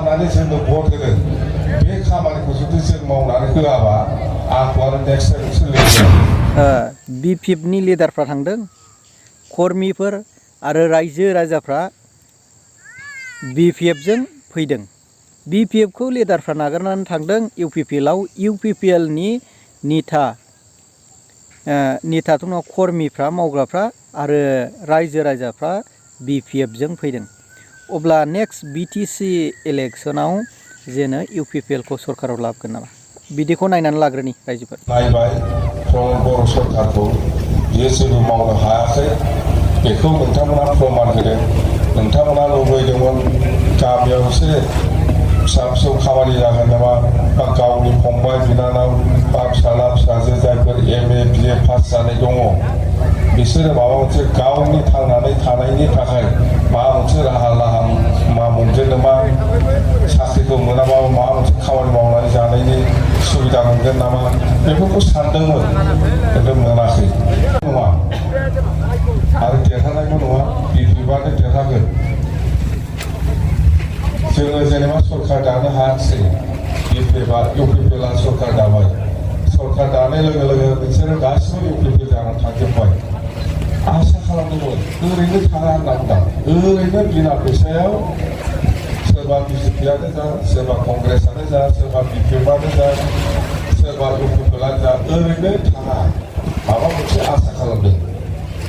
खालामनानै जोंनो भट होदों बे खामानिखौ जुदि जों मावनानै होआबा आंखौ आरो नेक्स्ट टाइम सोलिगोन। BPFनि लिडारफ्रा थांदों, कर्मिफोर आरो रायजो राजाफ्रा BPFजों फैदों। BPFखौ लिडारफ्रा नागारनानै थांदों UPPLआव। UPPLनि नेथाथ' नङा, कर्मिफ्रा, मावग्राफ्रा आरो रायजो राजाफ्रा BPFजों फैदों। अब्ला नेक्स्ट BTC इलेक्सनाव जेनो UPPLखौ सरकाराव लाबोगोन नामा? बिदिखौ नायनानै लाग्रोनि रायजोफोर। नायबाय बर' सरकारखौ बियो जेबो मावनो हायाखै, बेखौ नोंथांमोना प्रमान होदों। नोंथांमोना लुबैदोंमोन गामियाव एसे फिसा फिसौ खामानि जागोन नामा, बा गावनि फंबाय बिनानाव बा फिसाला फिसाजो जायफोर MA BA पास जानाय दङ बिसोरो माबा मोनसे गावनि थांनानै थानायनि थाखाय माबा मोनसे राहा लामा मोनगोन नामा, साख्रिखौ मोनाबाबो माबा मोनसे खामानि मावनानै जानायनि सुबिदा मोनगोन नामा, बेफोरखौ सानदोंमोन, खिन्थु मोनाखै नङा आरो देरहानायबो नङा। BPFआनो देरहागोन। जोङो जेनेबा सरकार दानो हायाखिसै, UPPLआ सरकार दाबाय। सरकार दानाय लोगो लोगो बिसोरो गासिबो UPPL जानानै थांजोब्बाय। आसा खालामदोंमोन ओरैनो थाङा होनना बुंदों, ओरैनो बिना फैसायाव सोरबा BJPआनो जा, सोरबा कंग्रेसआनो जा, सोरबा BPFआनो जा, सोरबा UPPLआनो जा, ओरैनो थाङा माबा मोनसे आसा खालामदों।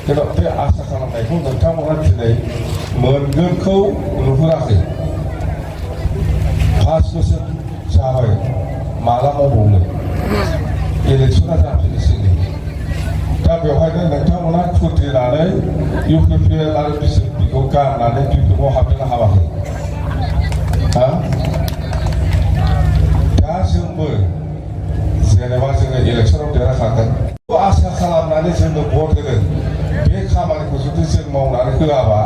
खिन्थु बे आसा खालामनायखौ नोंथांमोना दिनै मोनगोनखौ नुहुराखै। 5 बोसोर जाबाय, माला मावबावनो? इलेक्सना जाफिननोसै। दा बेवहायनो नोंथांमोना खुद्रिनानै UPPL आरो BJPखौ गारनानै BPFआव हाबनो हाबाखै। दा जोंबो जेनेबा जोङो इलेक्सनाव देरहाखागोन आसा खालामनानै जोंनो भट होदों बे खामानिखौ जुदि जों मावनानै होआबा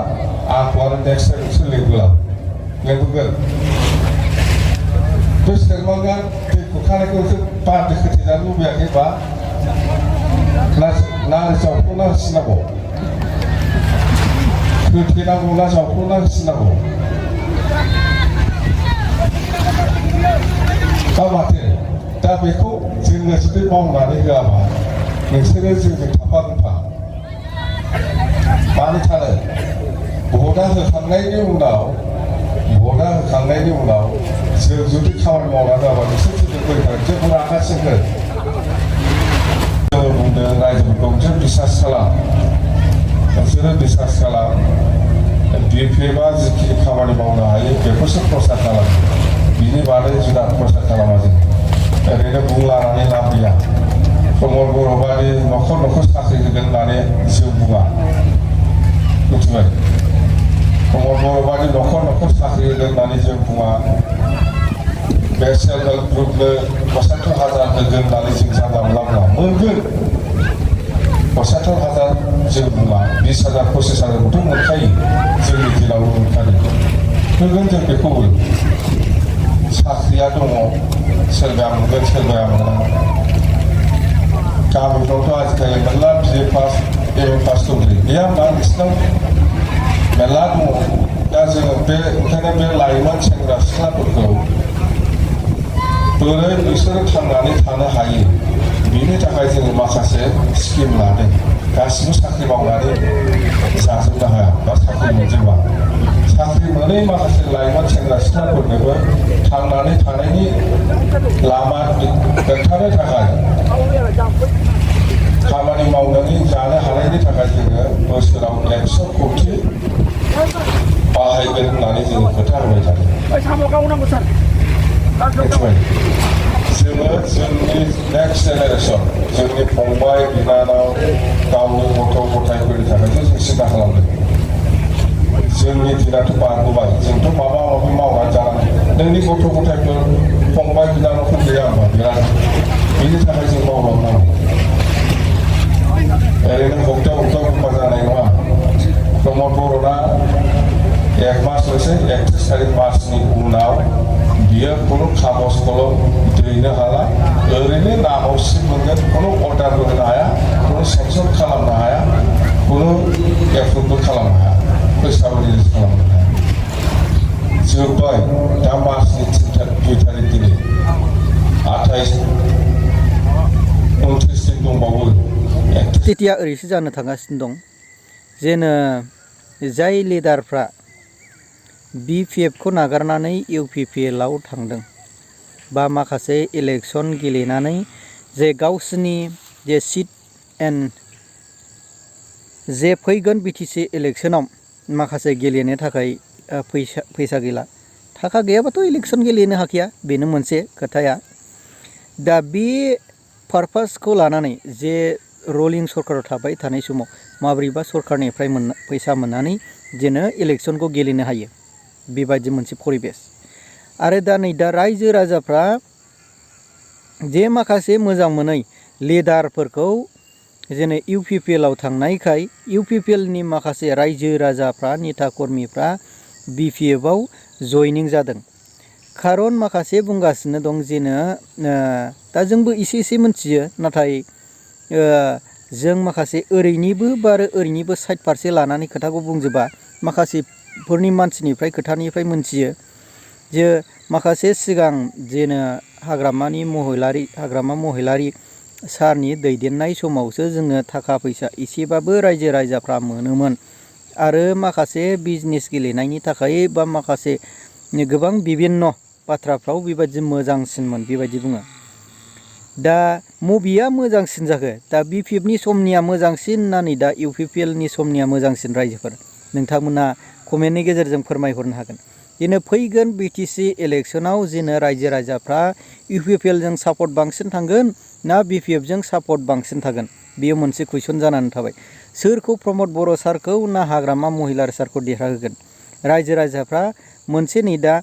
आंखौ आरो नेक्स्ट टाइम सोलिगोन लेंहरगोन। बोसोरमागा दै खुरखानायखौ बान्दो खोथेजानो लुबैयाखैबा ना जावख्ल'ना होसिनांगौ, खोथेनांगौ ना जावख्ल'ना होसिनांगौ? दा माथो, दा बेखौ जोङो जुदि मावनानै होआबा नोंसोरो जोंजों थाफा मानो थानो? भटआ होखांनायनि उनाव जों जुदि खामानि मावना होआबा नोंसोर जुदि फैगोन जोंखौ नागारसिगोन। जोङो बुंदों रायजोफोरखौ नोंसोर बिसास खालाम, BPFआ जिखिनि खामानि मावनो हायो बेखौसो प्रसार खालाम, बिनि बादै जुदा प्रसार खालामा। जों ओरैनो बुंलानानै लाब गैया। प्रमद बर' बादि न'खर न'खर साख्रि होगोन होननानै जों बुङा, मिथिबाय? प्रमद बर' बादि न'खर न'खर साख्रि होगोन होननानै जों बुङा। बे सेल्फ हेल्प ग्रुपनो 75,000 होगोन होननानै जों जानला मोनला बुङा। मोनगोन 75,000 जों बुङा, 20,000 25,000खौथ' मोनखायो, जोंनि दिनावबो मोनखायो। होगोन जों बेखौबो। साख्रिया दङ, सोरबाया मोनगोन सोरबाया मोना। गामिफ्रावथ' आजिखालि मेरला BA पास MA पास दंलै, गैया होनबा नोंसिनाव मेरला दङ। दा जोङो ओंखायनो बे लाइमोन सेंग्रा सिख्लाफोरखौ बोरै बिसोरो थांनानै थानो हायो बिनि थाखाय जोङो माखासे स्किम लादों। गासिबो साख्रि मावनानै जाजोबनो हाया बा साख्रि मोनजोबा। साख्रि मोनै माखासे लाइमोन सेंग्रा सिख्लाफोरनोबो थांनानै थानायनि लामा खोन्थानो थाखाय, खामानि मावनानै जानो हानायनि थाखाय जोङो बोसोराव 100 कोटि बाहायगोन होननानै जोङो खोथा होबाय थादों। जोङो जोंनि नेक्स्ट जेनेरेसन, जोंनि फंबाय बिनानाव, गावनि गथ' गथायफोरनि थाखायसो जों सिन्था खालामदों। जोंनि दिनाथ' बारग'बाय, जोंथ' माबा माबि मावनानै जानांगौ। नोंनि गथ' गथायफोर फंबाय बिनानावफोर गैया होनबा बिराद, बिनि थाखाय जों मावलांनांगौ। ओरैनो हप्ता बुंबा जानाय नङा। प्रमद बर'ना 1 मास ल'सै, 31 तारिख मासनि उनाव बियो खुनु कागज कलम दैनो हाला, ओरैनो नामाव सिम मोनगोन, खुनु अर्डारबो होनो हाया, खुनु सेंसन खालामनो हाया, खुनु एप्रुभबो खालामनो हाया, फैसाबो रिलिज खालामनो हाया। जोब्बाय दा मार्चनि 2 तारिख दिनै 28 29 दिन दंबावो। स्थितिया ओरैसो जानो थांगासिनो दं जेनो जाय लिडारफ्रा BPF खौ नागारनानै UPPL आव थांदों बा माखासे इलेक्सन गेलेनानै जे गावसोरनि जे सिट एन्ड जे फैगोन BTC इलेक्सनाव माखासे गेलेनो थाखाय फैसा गैला, थाखा गैयाबाथ' इलेक्सन गेलेनो हाखाया, बेनो मोनसे खोथाया। दा बे पारपासखौ लानानै जे रलिं सरकाराव थाबाय थानाय समाव माब्रैबा सरकारनिफ्राय फैसा मोननानै जेनो इलेक्सनखौ गेलेनो हायो, बेबायदि मोनसे परिबेस। आरो दा नै दा रायजो राजाफ्रा जे माखासे मोजां मोनै लिडारफोरखौ जेने UPPL आव थांनायखाय UPPL नि माखासे रायजो राजाफ्रा नेता कर्मिफ्रा BPF आव जयनिं जादों। खारन माखासे बुंगासिनो दं जेनो दा जोंबो एसे मोनथियो, नाथाय जों माखासे ओरैनिबो बा ओरैनिबो साइड फारसे लानानै खोथाखौ बुंजोबा, माखासेफोरनि मानसिनिफ्राय खोथानिफ्राय मोनथियो जे माखासे सिगां जेनो हाग्रामा महिलारि सारनि दैदेननाय समावसो जोङो थाखा फैसा एसेबाबो रायजो राजाफ्रा मोनोमोन आरो माखासे बिजनेस गेलेनायनि थाखाय बा माखासे गोबां बिभिन्न बाथ्राफ्राव बेबायदि मोजांसिनमोन बेबायदि बुङो। दा मबेया मोजांसिन जाखो? दा BPF नि समनिया मोजांसिन ना नै दा UPPL नि समनिया मोजांसिन? रायजोफोर नोंथांमोना कमेन्टनि गेजेरजों फोरमायहरनो हागोन। जेनो फैगोन BTC इलेक्सनाव जेनो रायजो राजाफ्रा UPPL जों सापर्ट बांसिन थांगोन ना BPF जों सापर्ट बांसिन थागोन, बेयो मोनसे कुइसन जानानै थाबाय। सोरखौ प्रमद बर' सारखौ ना हाग्रामा महिलारि सारखौ देरहाहोगोन? रायजो राजाफ्रा मोनसे नै दा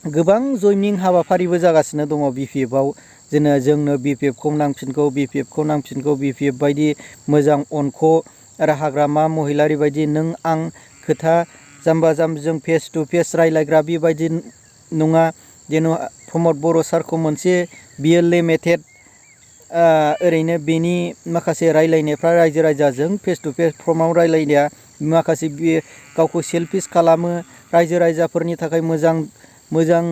गोबां जयनिं हाबाफारिबो जागासिनो दङ BPF आव, जेनो जोंनो BPF खौ नांफिनगौ, BPF खौ नांफिनगौ, BPF बायदि मोजां अनख' आरो हाग्रामा महिलारि बायदि नों आं खोथा जाम्बा जाम्बिजों फेस टु फेस रायलायग्रा बेबायदि नङा। जेन' प्रमद बर' सारखौ मोनसे बियो लिमिटेड ओरैनो बेनि माखासे रायलायनायफ्रा रायजो राजाजों फेस टु फेस फर्माव रायलायनाया माखासे बियो गावखौ सेल्फिस खालामो, रायजो राजाफोरनि थाखाय मोजां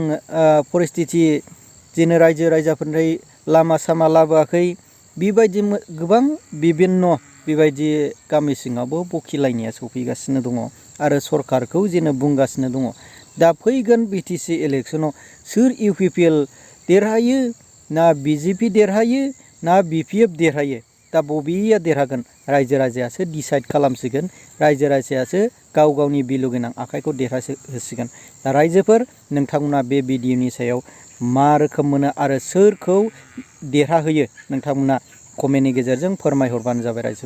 परिस्थिति जेनो रायजो राजाफोरनिफ्राय लामा सामा लाबोआखै, बेबायदि गोबां बिभिन्न बेबायदि गामि सिङावबो बखिलायनाया सफैगासिनो दङ आरो सरकारखौ जेनो बुंगासिनो दङ। दा फैगोन BTC इलेक्सनाव सोर UPPL देरहायो ना BJP देरहायो ना BPF देरहायो? दा बबेया देरहागोन? रायजो राजायासो डिसाइड खालामसिगोन, रायजो राजायासो गाव गावनि भेलु गोनां आखाइखौ देरहाहोसिगोन। दा रायजोफोर नोंथांमोना बे भिडिअनि सायाव मा रोखोम मोनो आरो सोरखौ देरहाहोयो नोंथांमोना कमेन्टनि गेजेरजों फोरमायहरबानो जाबाय रायजो।